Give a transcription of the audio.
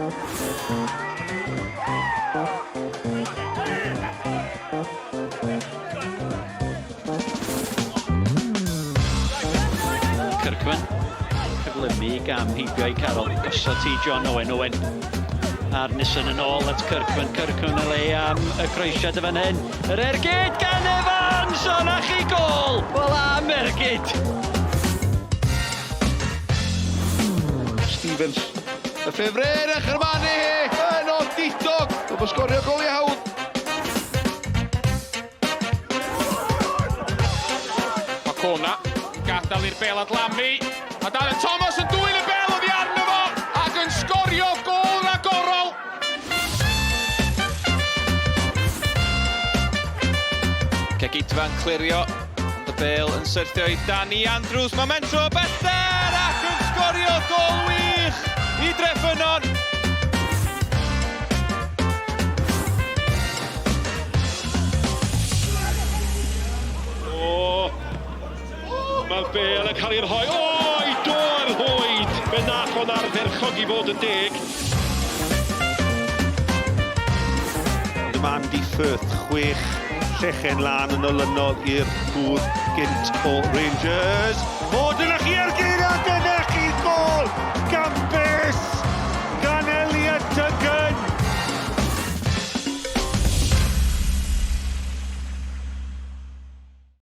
Kirkman, cyflymu gam heibio i Carol, gosod ti John Owen, Owen a'r Nissan yn ôl at Kirkman, Kirkman y le am y croesiad y fan hyn, yr ergyd gan Evans, o na chi gol, wel am ergyd! Stevens, y ffefryn a chyrmanu hi yn odidog, Dwi'n sgorio goliau hawdd. Mae Kona yn gadael i'r bel adlamu. A Darren Thomas yn dwyn y bel oddi arno fo ac yn sgorio gôl ragorol. Cegidfa'n clirio, ond y bel yn syrthio i Danny Andrews. Mae'n mentro o bellter ac yn sgorio gôl wych i Dreffynnon. O! Mae'r bel yn cael ei rhoi. O, i do ar rhwyd! Fe nath o'n ardderchog i fod yn deg. Ond mae Andy Firth chwech llechen lan yn olynol i'r gŵr gynt o Rangers. O, dyna chi ar geiriau dyna!